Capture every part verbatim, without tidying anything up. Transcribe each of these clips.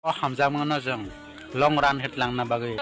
O hamjakmano chwng long run khe twlangna bagwi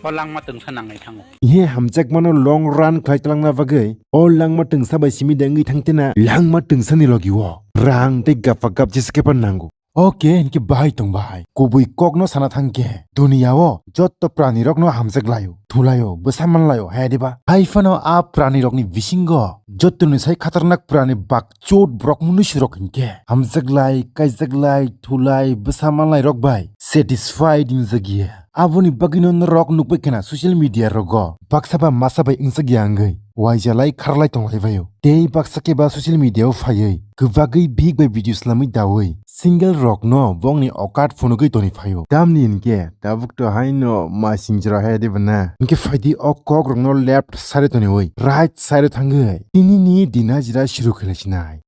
o langma twngsa nangwi thango. Ihe hamjakmano long run khlai twlangna bagwi o langma twngsa bai simi de wngwi thangtena langma twngsani logi o rang tei gapha gap jesa khe phano nango. Oke, hinkhe bahai tong bahai. Kubui kokno sana thangkhe, duniya o jotto prani rokno hamjak laio, thulaio, bwsa manlaio, hai diba? Hai phano a prani rokni bisingo jottoni sai khatarnak prani bakchot borok mwnwi surok hinkhe, hamjak lai, kaijak lai, thulai, bwsa manlai rok bai satisfied wngjak ya. Aboni bagwino norok nukbai khna social media rogo baksa ba masa bai wngjak ya wngwi. Waija lai kharlai tonglai baio. Tei baksa khe ba social media o phaiwi kwbagwi bihik bai video slamwi dawi single rokno bongni okat phunugwi toni phaio. Tamni hinkhe tabuk to haino masing jora hai de bana. Hinkhe phaidi o kok rokno left side o toniwi right side o thangwi tinini dina jira shuru khlai sinai.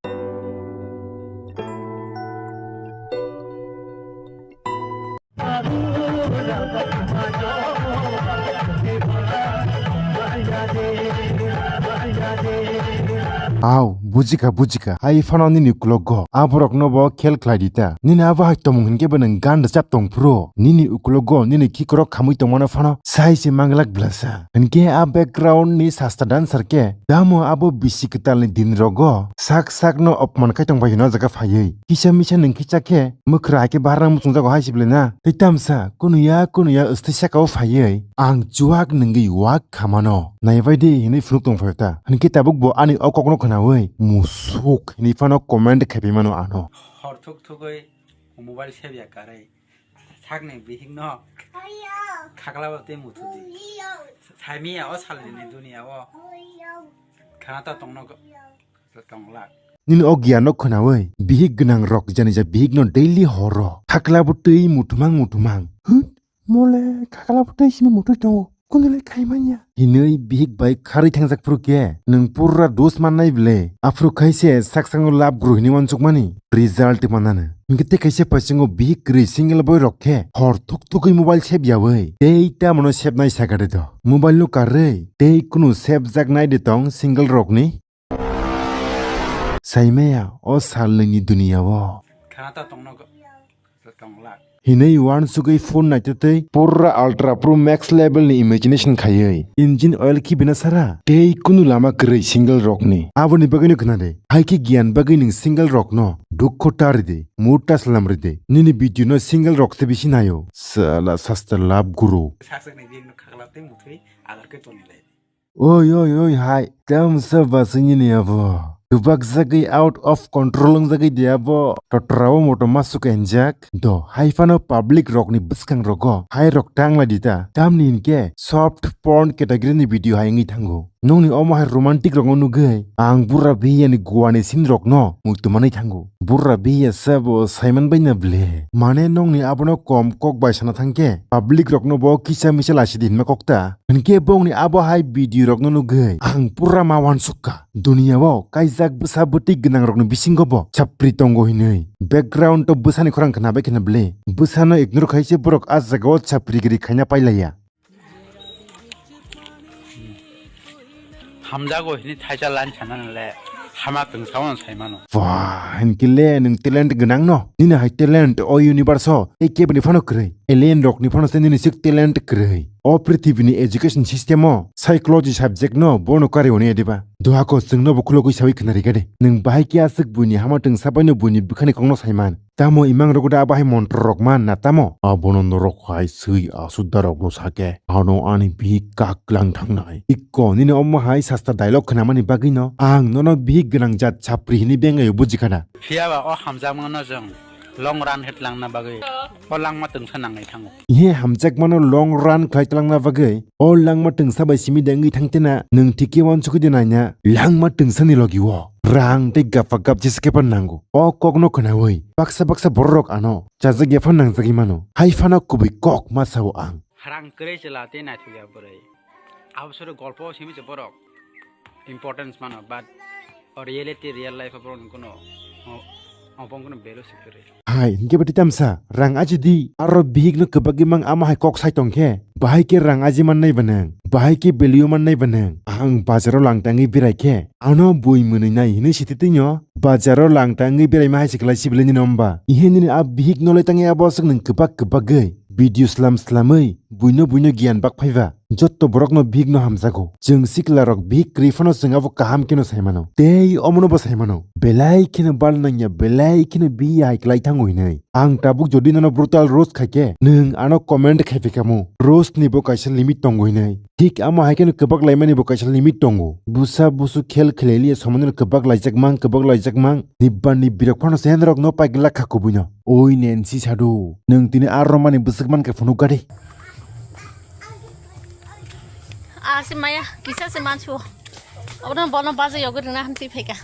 Au, bujikha, bujikha. Hai phano nini ukulogo. Aborokno bo khel khlai di ta. Nini abo hai tomung hinkhe bo nwng gan rwchap tong phuru. Nini ukulogo, nini khikrok khamwi tongmano phano sai se manglak blasa. Hinkhe a background ni sasta dancer khe. Tamo abo bisi kwtalni din rogo. Sak sak no opman khai tong bai hino jaga phaiwi. Kisa misa nwng khicha khe. Mwkhra hai khe bahar nang muchungjago hai se belai na. Tei tamsa, kunuya, kunuya, stwi saka o phaiwi, ang chuak nungwi wak khamano. Naibai di, hinwi phunuk tong phaio ta. Hinkhe tabuk bo ani o kokno khwnawi, musuk, hinwi phano comment khai phaimano ano. Hor thuk thugwi mobile sebya karwi. Sakni bihikno khakla bo tei muthu di. Saimiya o salni duniya o. Khana ta tongno. Nini o giyanno khwnawi bihik gwnang rok janija bihikno daily horo khakla bo twi muthumang muthumang. Hut, mole khakla bo twi simi mutwi tongo. Kunu le khai manya. Hinwi bihik bai kharwi thangjak phuru khe nwng pura dos mannai ble. Aphuru khai se sak sango lab guru hinwi wansukmani result manano. Hinkhe tei kaisa paisingo bihik kwrwi single boy rok khe hor thuk thukwi mobile sep yawi tei tamano sepnai sakade do. Mobile no karwi tei kunu sepjak nai de tong single rokni. Saimaya o salnwini duniya o. Khana ta tongno go-, tongla. Hinwi wansugwi phone naitotwi pura ultra pro max level ni imagination khaiwi. Engine oil khibina sara. Tei kunu lama kwrwi single rokni. Aboni bagwino khna de. Hai khe giyan bagwi nwng single rokno dukho ta ride, mood ta slam ride. Nini video no single rok se bisi naio. Sala sasta lab guru. Saksakni din no khakla tei muthwi agar khe toni lai. Oi, oi, oi, hai. Tamsa basingni abo. Kwbak jagwi out of control wngjagwi di abo. Totrao moto masuk enjak. Do, hai phano public rokni bwskang rogo. Hai rok tangla di ta. Tamni hinkhe soft porn category ni video hai wngwi thango. Nongni omo hai romantic rokno nugwi. Ang bura biyani guani scene rokno muitu manwi thango. Bura biya sabo saiman bai na ble. Mane nongni abono kom kok bai sana thangkhe. Public rokno bo kisa misa laisi di hinma kok ta. Hinkhe bongni abo hai video rokno nugwi ang pura ma wansukha. Duniya o kaijak bwsa bwtwi gwnang rokni bisingo bo chapri tongo hinwi. Background o bwsani khorang khna bai khna ble. Bwsano ignore khai se borok a jaga o chapri giri khaina pailaiya. Hamjago hini thaisa line sanani le hama kwngsa wano saimano. Wah, hinkhe le nwng talent gwnang no. Nini hai talent o universe o tei keboni phano kwrwi. Alien rokni phano se nini sik talent kwrwi. O prithibini education system o psychology subject no bono kari hwnwi adiba. Duhako chwngno bo khulogwi sawi khna rikha de. Nwng bahai khe aswk buini hama twngsa baino buini bwkhani kokno saiman. Tamo imang rogo da bahai montro rok man na tamo? Abono norok hai swi asudda rokno sake. Ano ani bihik kak lang thangnai. Ikko nini omo hai sasta dialogue khnamani bagwino ang nono bihik gwnang jat chapri hini bengayo bujikha da. Phiya ba o hamjakmano chwng long run khe twlangna bagwi o langma twngsa nangnai thango. Ihe hamjakmano long run khlai twlangna bagwi o langma twngsa bai simi de wngwi thangtena nwng thik khe wansukgwi de naina langma twngsani logi o rang tei gapha gap jesa khe phano nango. O kokno khwnawi baksa baksa bororok ano chajak ya phano nangjagwi mano. Hai phano kubui kok ma sao ang. Rang kwrwi chwla tei naithok ya bwrwi. Abo sori golpo simi se borok importance mano, but o reality, real life o borok ni kuno, o, o bong kuno value se kwrwi. Hai, hinkhe bati tamsa, rang aji di, aro bihik no kwbagwi mang ama hai kok sai tong khe, bahai khe rang aji mannai ba nang, bahai khe value mannai ba nang. Ang bazaro lang tangwi berai khe, ano bui mwnwi nai hinwi sititwino. Bazaro lang tangwi beraima hai se kwlai sibilai nini omba. Ihe nini a bihik nolai tangwi abo aswk nwng kwbak kwbagwi video slam slamwi buino buino giyan bak phaiba. Jotto borokno bihikno hamjago. Chwng siklarok bihik kwrwi phano chwng abo kaham kheno sai mano. Tei omono bo sai mano. Belai kheno bal nangya, belai kheno biya hai kwlai thango hinwi. Ang tabuk jodi nono brutal roast khaikhe, nwng ano comment khai phikamo. Roast ni bo kaisa limit tongo hinwi. Thik amo hai kheno kwbak laimani bo kaisa limit tongo. Busa busu khel khlai liya somono kwbak laijak mang, kwbak laijak mang. Nibban ni birok phano se norok no paigla kha kubui no. Oi Nancy sadu. Nwng tini ar romani bwswk man khe phunuk gadi. Asi maya, kisa se mansu. Abono bono baza yogo rina hanti pheka.